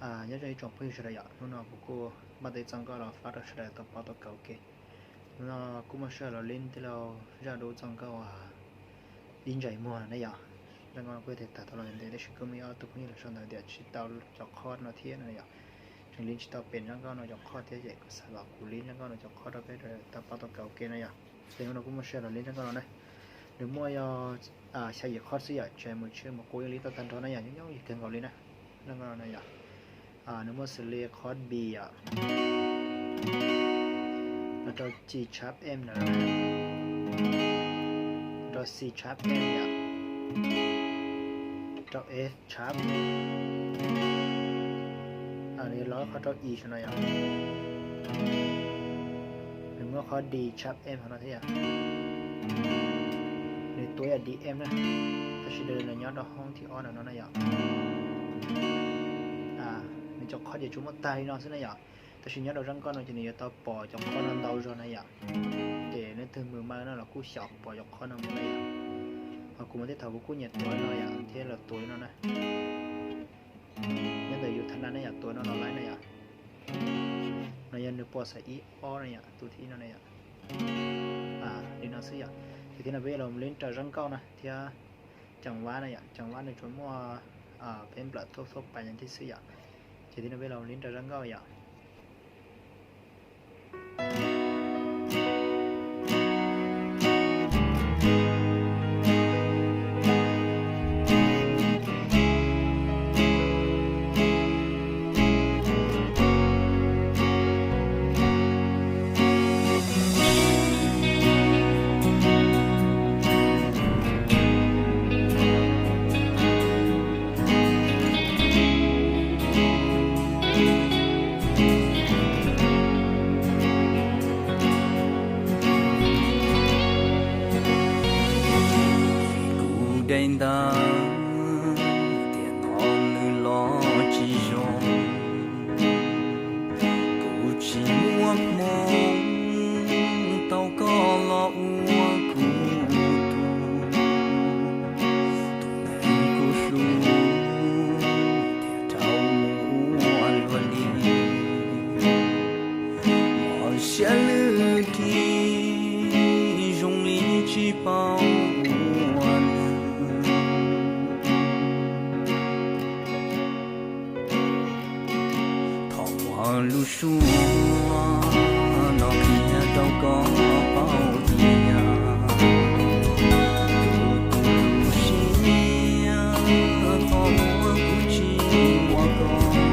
Nyob zoo ib tsoom phooj ywg sawv daws yom, hnub no kuv kuj npaj tau ib txoj nkauj los faib rau sawv daws tau paub tau kawm ua ke. Hnub no kuj muaj sij hawm los li tej lauj zaj dub txoj nkauj Ib ntsais muag no ne yom. Zaj nkauj no kuj yog tias tag tau los ntev tab sis kuj muaj ib ob tug phooj ywg los sau ntawv tias tsis tau cov chord no thiab no yom. Tseem li tsis tau pem zaj nkauj no cov chord thiab ces kuv xav los kuv li zaj nkauj no cov chord rau peb tau paub tau kawm ua ke no yom. Ces hnub no kuj muaj sij hawm los li zaj nkauj no na. Nws muaj yog xya yim chord xwb yom, tsis mus tsis mus qub yeej li tau tag nrho na yom, nyob nyob yig kawg nkaus li na. Zaj nkauj no na yom. Nws muaj xws li chord B yom, los rau G sharp M na, rau C sharp M yom, rau F sharp, nws los qhov rau E no yom. Nws muaj qhov D sharp M hauv no thiab yom. Nws tuav yog D M na, tab sis nws nyob rau hoob thib ob no no na yom. Nws cov chord ces tsuas muaj tag li no xwb na yom. Tab sis nyob rau zaj nkauj no ces nws yuav tau pom cov chord no ntau zog na yom. Ces leej twg mus ma no los kuj xyaum pom cov chord no mus na yom. Ho kuv mas tej thaum kuv kuj nyiam tuav no yom thiab los tuav li no na. Nyob ntawm yus tha na ne yom, tuav no los laib na yom. No yog nws pom xaim ib ob na yom, tus thib ib no na yom. Li no xwb yom. Ces thiab no peb yuav los li rau zaj nkauj na thiab ceev vab na yom, ceev vab nws tsuas muaj peb nplawm thuaj thuaj pais li thiab xwb yom. Ces thiab no peb los li rau zaj nkauj yom. Kuv daim ntawv tiam no nws los tsis zoo, kuv tsis muaj hmoo tau koj los ua kuv tus, tus neeg kuv hlub thiaj rau mus ua luag li. Mos siab lwj dlig zoo li tsis paub ua neeg. Thaum muaj lub suab no qhia rau koj paub tias tus lub siab qhov uas kuv tsis muaj koj.